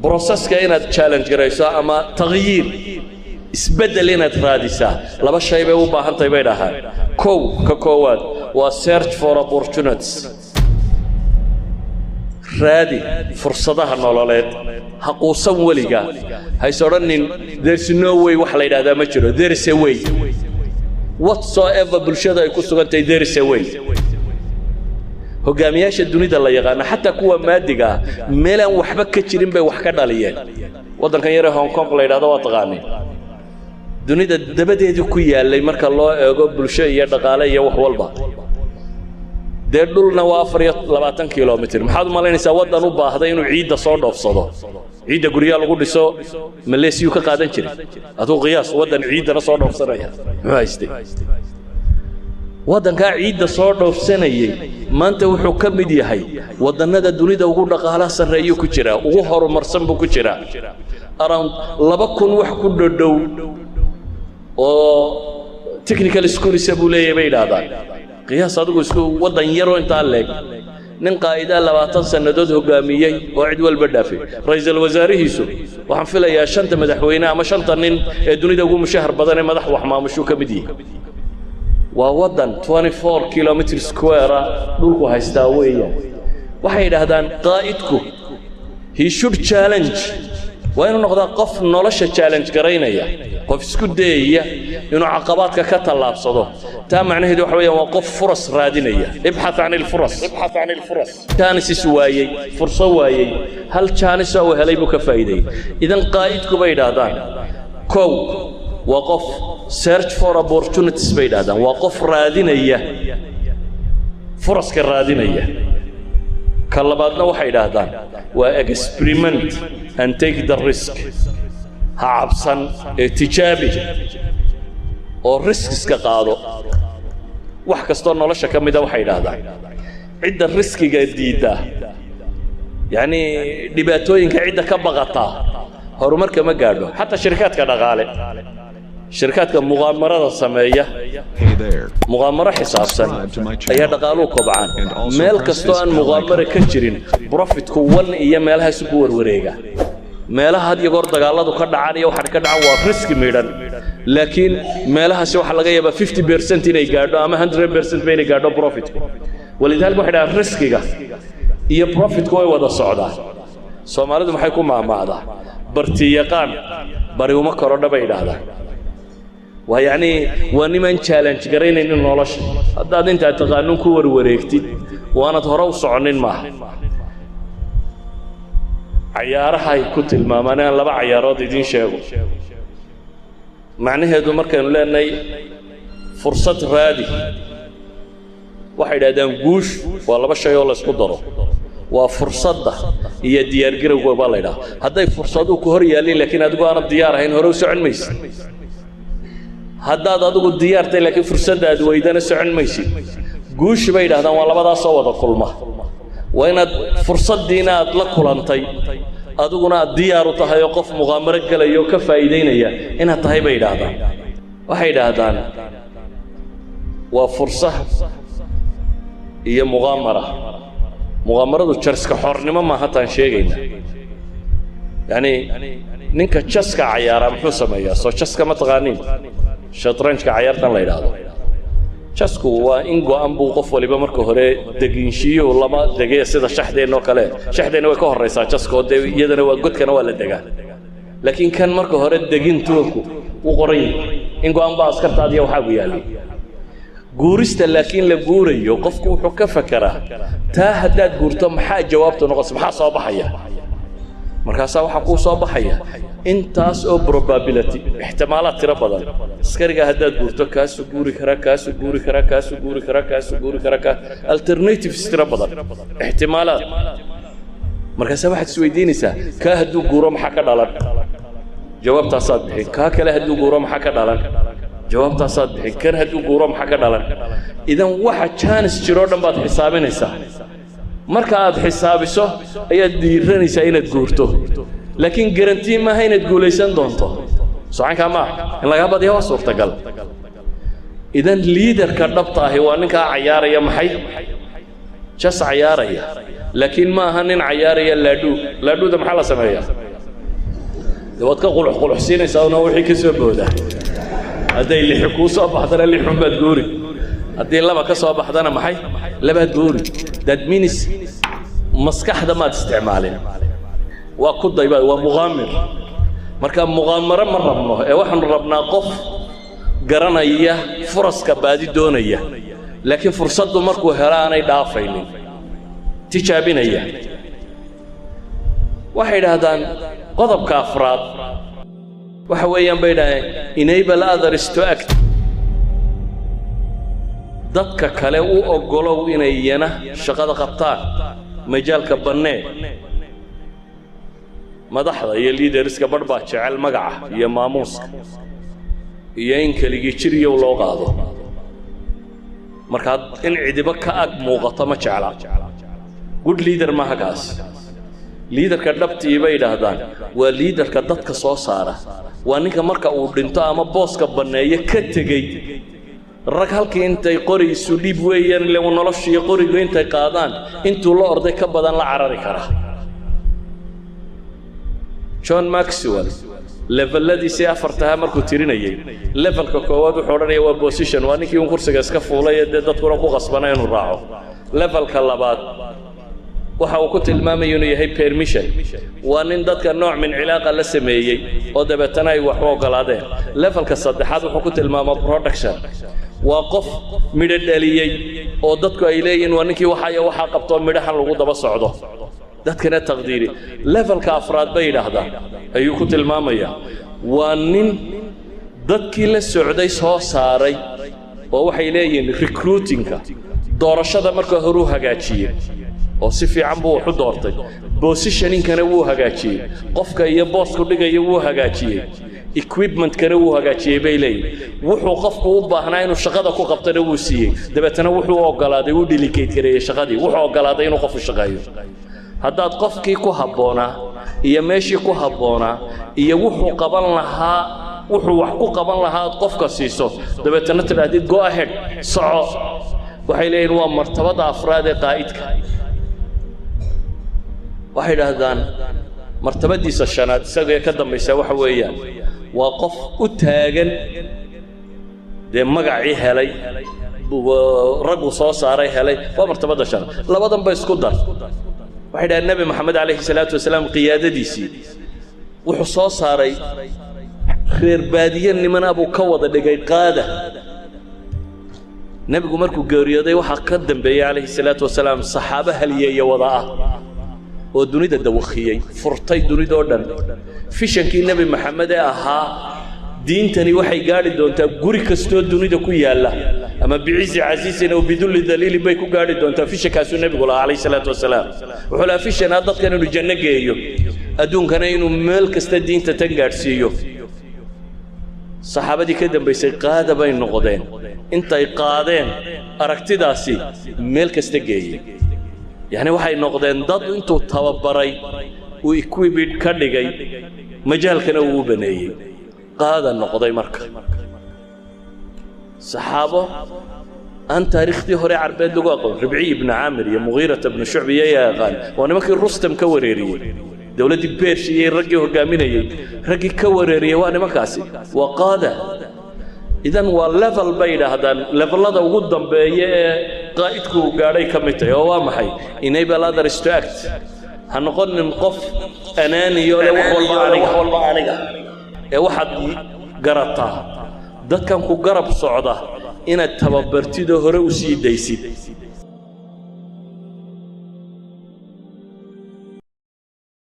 Processka inaad challenge garayso ama تغيير, isbeddel inaad raadisaa, laba shay bay u baahan tahay, bay dhahaan. Kow, ka koowaad waa search for opportunities, raadi fursadaha nololeed. Ha quusan weliga, hays odhanin "There's no way." Wax la yidhahdaa ma jiro. There is a way. Whatsoever bulshada ay ku sugan tahay, there is a way. Hogaamiyaasha dunida la yaqaano, xataa kuwa maadiga ah, meelaan waxba ka jirin bay wax ka dhaliyeen. Waddankan yaree Hong Kong la yidhahdo waa taqaaniin, dunida dabadeedu ku yaallay marka loo eego bulsho iyo dhaqaale iyo wax walba. Dee dhulna waa 24 kilomitir. Maxaad u malaynaysaa waddan u baahday inuu ciidda soo dhoofsado, ciidda guryaha lagu dhiso Maleesiyuu ka qaadan jiray? Aduu qiyaas, waddan ciiddana soo dhoofsanaya muxuu haystay? Waddankaa ciidda soo dhoofsanayey maanta wuxuu ka mid yahay waddannada dunida ugu dhaqaalaha sarreeyuu ku jiraa, ugu horumarsan buu ku jiraa. Around 2000 wax ku dhodhow oo technical schoolsa buu leeyahay, bay idhaahdaan. Qiyaas adigu isku waddan yaroo intaa leeg, nin qaa'idaa 20 sannadood hoggaamiyey oo cid walba dhaafay. Ra'iisul wasaarihiisu waxaan filayaa shanta madaxweyne ama shanta nin ee dunida ugu mushahar badan ee madax wax maamushuu ka mid yihi. Waa waddan 24 kilometer square ah dhulku haystaa weeyaan. Waxay yidhaahdaan qaa'idku he should challenge, waa inuu noqdaa qof nolosha challenge garaynaya, qof isku dayaya inuu caqabaadka ka tallaabsado. Taa macnaheedu waxa weeyaan waa qof furas raadinaya. ابحث عن الفرص، ابحث عن الفرص. Chances waayey, furso waayey, hal chance uu helay buu ka faa'iideeyey. Idan qaa'idku, bay yidhaahdaan, kow waa qof search for opportunities, bay yidhahdaan, waa qof raadinaya furaska raadinaya. Ka labaadna waxay yidhaahdaan waa experiment and take the risk, ha cabsan ee tijaabi oo riskiska qaado. Wax kastoo nolosha ka mida, waxay yidhaahdaan, cidda riskiga diidda, yacni dhibaatooyinka cidda ka baqataa, horumarka ma gaadho. Xataa shirkaadka dhaqaale, shirkaadka muqaamarada sameeya, Hey there. muqaamaro xisaabsan ayaa dhaqaaluhu kobcaan. Meel kastoo aan muqaamaro ka jirin, profitku wan iyo meelahaas ku warwareega. Meelaha had iyo goor dagaaladu ka dhacaan iyo waxaan ka dhacan waa riski midhan, laakiin meelahaasi waxaa laga yaabaa 50% inay gaadho ama 100% ba inay gaadho profitku. ولذلك waxay dhahaan riskiga iyo profitku way wada socdaan. Soomaalidu maxay ku maahmaahdaa? "Barti yaqaan bari uma korodha," bay idhaahdaan. Waa yacni waa nimaan challenge garaynaynin nolosha. Haddaad intaad taqaanuun ku warwareegtid waanad hore u soconin maaha. Cayaarahay ku tilmaamaan aan laba cayaarood idiin sheego. Macnaheedu markaynu leenahay fursad raadi, waxay idhahdaan guush waa laba shay oo la isku daro, waa fursadda iyo diyaargarowga baa la idhaha. Hadday fursaduhu ku hor yaallin laakiin adigu aanad diyaar ahayn, hore u socon maysid. Haddaad adigu diyaartay laakiin fursadda aad weydana, socon maysid. Guushi, bay yidhahdaan, waa labadaasoo wada kulma. Waa inaad fursaddiina aad la kulantay, adiguna aad diyaar u tahay oo qof muqaamaro gelaya oo ka faa'iidaynaya inaad tahay, bay yidhaahdaan. Waxay yidhaahdaan waa fursa iyo muqaamara. Muqaamaradu jarska xornimo maaha taan sheegayna. Yacni ninka chesska cayaaraa muxuu sameeyaa? Soo chesska ma taqaaniin? Shatranjka, cayaartan la yidhaahdo chessku, waa in go'an buu qof waliba marka hore deginshiiyuhu lama degee sida shaxdeenna oo kale. Shaxdeenna way ka horraysaa chesska oo dee iyadana waa godkana waa la degaa, laakiin kan marka hore degintoonku wuu qoran yahay, in go'an baa askartaadiya waxaagu yaallay. Guurista laakiin la guurayo, qofku wuxuu ka fekeraa taa haddaad guurto maxaa jawaabtu noqonaysa, maxaa soo baxaya? Markaasaa waxaa kuu soo baxaya intaas oo probability, ixtimaalaad tiro badan. Askariga haddaad guurto, kaasuu guuri karaa, kaasuu guuri karaa, kaasuu guuri karaa, kaasuu guuri karaa, kaa alternatives tiro badan, ixtimaalaad. Markaasaa waxaad isweydiinaysaa, kaa hadduu guuro maxaa ka dhalan? Jawaabtaasaad bixin. Kaa kale hadduu guuro maxaa ka dhalan? Jawaabtaasaad bixin. Kan hadduu guuro maxaa ka dhalan? Idan waxa chance jiroo dhan baad xisaabinaysaa. Marka aad xisaabiso ayaad dhiiranaysaa inaad guurto, laakiin guarantee maaha inaad guulaysan doonto. Socankaa maaha in lagaa badiya waa suurtagal. Idan leaderka dhabta ahi waa ninkaa cayaaraya, maxay, chess cayaaraya, laakiin ma aha nin cayaaraya laadhuu. Laadhuuda maxaa la sameeyaa? Dee waad ka qulux quluxsiinaysaa una wixii ka soo booda. Hadday lixi kuu soo baxdana lixun baad guuri, haddii laba ka soo baxdana maxay, labaad guuri. That means maskaxda maad isticmaalin, waa ku dayba, waa muqaamir. Marka muqaamaro ma rabno ee waxaanu rabnaa qof garanaya furaska, baadi doonaya, laakiin fursaddu markuu helo aanay dhaafaynin, tijaabinaya. Waxay idhaahdaan qodobka afraad waxa weeyaan, bay idhahdeen, enable others to act. Dadka kale u oggolow inay iyana shaqada qabtaan, majaalka bannee. Madaxda iyo leaderska barh baa jecel magaca iyo maamuuska iyo in keligii jiriyow loo qaado. Markaa in cidibo ka ag muuqato ma jecla. Good leader maaha kaas. Leaderka dhabtii, bay idhaahdaan, waa leaderka dadka soo saara, waa ninka marka uu dhinto ama booska banneeyo ka tegey rag halkii intay qori isu dhiib weeyaan, ile noloshiiyo qorigu intay qaadaan intuu la orday ka badan la carari kara. John Maxwell leveladiisii afartaha markuu tirinayey, levelka koowaad wuxuu odhanaya waa position, waa ninkii un kursiga iska fuulay ee dee dadkuna ku qasbana inuu raaco. Levelka labaad waxa uu ku tilmaamaya inuu yahay permission, waa nin dadka nooc min cilaaqa la sameeyey oo dabeetana ay wax u oggolaadeen. Levelka saddexaad wuxuu ku tilmaamaa production, waa qof midho dhaliyey oo dadku ay leeyihiin waa ninkii waxaya waxaa qabtoo midhahan lagu daba socdo, dadkana taqdiiri. Levelka afraad, bay yidhaahdaan, ayuu ku tilmaamayaa waa nin dadkii la socday soo saaray, oo waxay leeyihiin recruitingka, doorashada marka horuu hagaajiyey oo si fiican buu wax u doortay, positioningkana wuu hagaajiyey, qofka iyo boosku dhigaya wuu hagaajiyey, equipmentkana wuu hagaajiyey, bay leeyihin. Wuxuu qofku u baahnaa inuu shaqada ku qabtana wuu siiyey. Dabeetana wuxuu oggolaaday, wuu delegate gareeyey shaqadii, wuxuu oggolaaday inuu qofku shaqeeyo. Haddaad qofkii ku habboonaa iyo meeshii ku habboonaa iyo wuxuu qaban lahaa, wuxuu wax ku qaban lahaa aad qofka siiso, dabeetana tidhaahdid "Go ahead, soco," waxay leeyihin waa martabada afraad ee qaa'idka. Waxay idhaahdaan martabadiisa shanaad isagee ka dambaysa waxa weeyaan waa qof u taagan, dee magacii helay, raggu soo saaray helay, waa martabada shanaad. Labadan ba isku dar. Waxay dhahaan Nebi Maxamed calayhi salaatu wasalaam qiyaadadiisii wuxuu soo saaray reer baadiye nimana buu ka wada dhigay qaada. Nebigu markuu geeriyooday waxaa ka dambeeyey calayhi salaatu wasalaam saxaabo haliyeeya wada ah oo dunida dawakhiyey, furtay dunidoo dhan. Visionkii Nebi Maxamed ee ahaa diintani waxay gaadhi doontaa guri kastoo dunida ku yaalla, ama بعز عزيز أو بذل ذليل bay ku gaadhi doontaa, visionkaasuu nebigu lahaa calayhi salaatu wasalaam. Wuxuu lahaa vision ah dadkan inuu janno geeyo, adduunkana inuu meel kasta diinta tan gaadhsiiyo. Saxaabadii ka dambaysay qaada bay noqdeen, intay qaadeen aragtidaasi meel kasta geeyey. Yacni waxay noqdeen dad intuu tababaray uu equipped ka dhigay, majaalkana uu u baneeyey, qaada noqday. Marka saxaabo aan taariikhdii hore Carbeed lagu aqoon, Ribciy ibnu Caamir iyo Mugiirata ibnu Shucbi iyo yaqaan, waa nimankii Rustam ka wareeriyey dowladdii Beershi iyo raggii hogaaminayey, raggii ka wareeriyey waa nimankaasi, waa qaada. Idan waa level, bay yidhaahdaan, levelada ugu dambeeya ee qaa'idku uu gaadhay ka mid tahay, oo waa maxay? Enable others to act. Ha noqonin qof anaaniyo le wax walba aniga, ee waxaad garataa dadkan ku garab socda inaad tababartidoo hore u sii daysid.